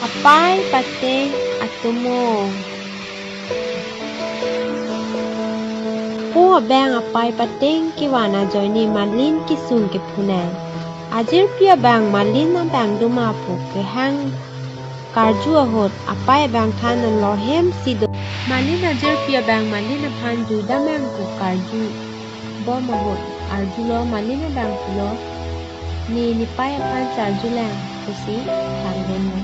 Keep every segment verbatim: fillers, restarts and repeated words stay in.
Apei pateng atomo. Po abang apei pateng kevan ajoine Malin kesung kephunang. Ajirpi abang Malin abang doma pu kehang karju ahut apei abang thanlo hem si do. Malin ajirpi abang Malin aphan juidam abang pu karju bom ahut arjulo, Malin abang pulo, ne nepei aphan charjulang pusi thangdunlo.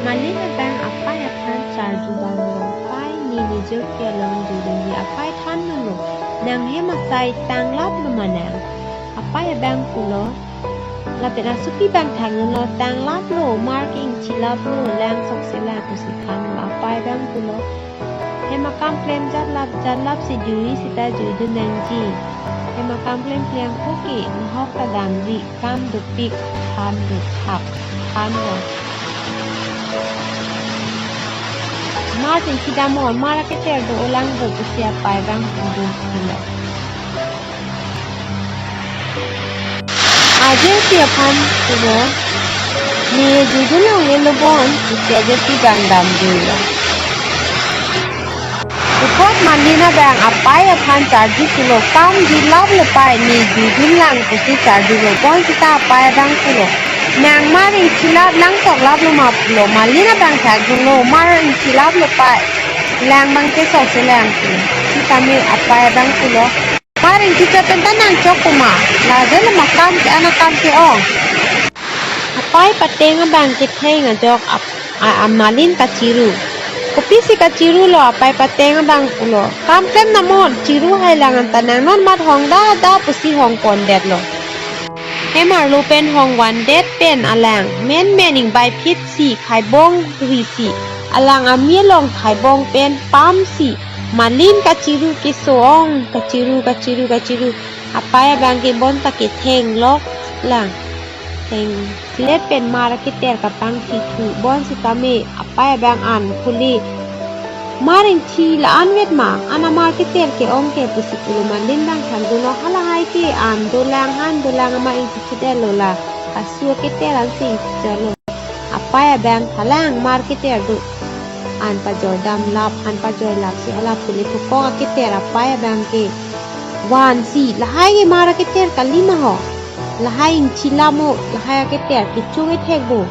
Malin abang apei aphan charju bang long pei ne nejirpi along judunji apei thanlo. Nang hem asai tanglaplo ma nang? Apei abang pulo. Lapen asopi abang thanglo, tanglaplo, mar ke ingchilaplo, lang sok selang pusi thanlo. Apei abang pulo, hem akam klem jatlap jatlap si jui sita juidun nangji. Hem akam klem klem po ke nahok ta damri, kam dopik, than do thap, than do. Mar chingki dam-o, mar aketer do-o lang bo pusi apei abang pulo. Ajirpi aphan pulo, ne juidun longlelo bon pusi ajirpi abang damjuilo. Puthot Malin abang apei aphan charju pulo, kam juilaplo pei, ne juidun lang pusi charjulo, bonsita apei abang pulo, nang mar ingchilap lang sok laplo ma pulo. Malin abang thakdunlo, mar ingchilaplo pei, lang abang ke sok selang pulo. Sitame apei abang pulo, mar ingchichot pen ta nang chok puma, la jelo ma kam ke, an akam ke-ong. Apei pateng abang ketheng ajok ap-, a, a, Malin kachiru. Kopisi kachirulo, apei pateng abang pulo, kam klem namon, chiru hai lang anta nang non mat hong da da pusi hong pondetlo. Hem arlo pen hong vandet pen alang menmen ingbai phit si khaibong ri si, alang ame along khaibong pen pam si Malin kachiru keso-ong, kachiru, kachiru, kachiru. Apei abang ke bonta ketheng lok lang. Thengklet pen mar aketer kapangthithu, bonsitame apei abang an phule, mar ingchi la-an vet ma, an amar keter ke-ong ke pusi pulo. Malin abang thangdunlo, halahai ke an dolang, han dolang, ama ingchidetlo, la kasu aketer ansi ingchalo. Apei abang thalang mar keter do-an pajoi damlap, an pajoi lap si hala phule, pukok aketer apei abang ke van si, lahai ke mar aketer kali ma ho, lahai ingchilamo, lahai aketer kechung ethek bo.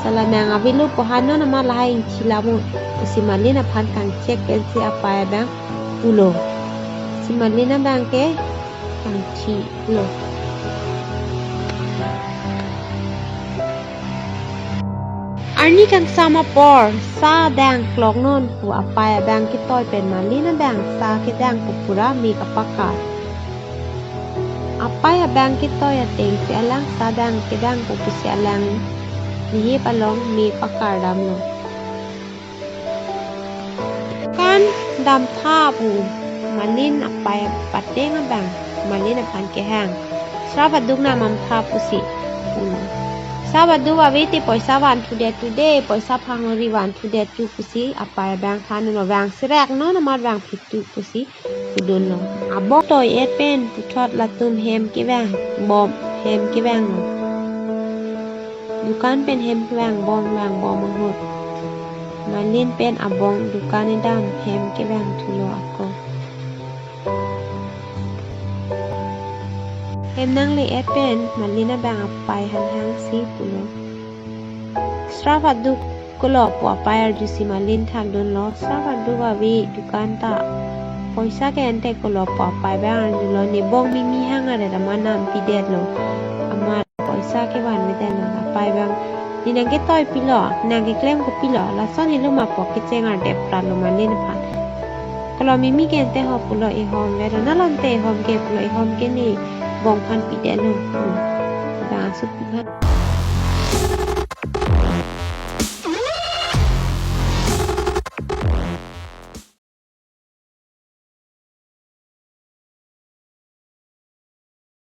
Sala nang avelo po, han non ama lahai ingchilamo pusi Malin aphan kangchek pensi apei abang pulo. Si Malin abang ke kangchilo. Arni kangsam apor, sa dang klok non pu apei abang ketoi pen Malin abang sa kedang pu pura me kapakar. Apei abang ketoi ateng si alang sa dang kedang pu pusi alang nihip along me pakar damlo. Kan damtha pu Malin apei pateng abang Malin aphan kehang. Srap aduk nam damtha pusi pulo. Srap aduk ave te poisa vanthudet tu de, poisa phangori vanthudet tu pusi apei abang thanlo, vang sirek non amat vang phit tu pusi pudunlo. Abong toi-et pen puthot latum hem kevang bom, hem kevanglo. Dukan pen hem kevang bom, vang bom ahut Malin pen abong dukan edam hem kevangthulo ako. Hem nangle-et pen Malin abang apei aphan hangsi pulo. Srap aduk kolo pu apei arju si Malin thakdunlo, srap aduk ave dukan ta poisa ke ante kolo pu apei abang arjulo, ne bong mimi hang aret amat nam pidetlo. Amat poisa kevan vedetlo, apei abang, ne nang ketoi pilo, nang keklem kopilo, lason helo ma pu kecheng ardep pralo Malin aphan. Kolo mimi ke ante ho pulo, ehom vero, nalom te ehom ke pulo, ehom ke ne bong aphan pidetlo. Hmm. Abang asopi aphan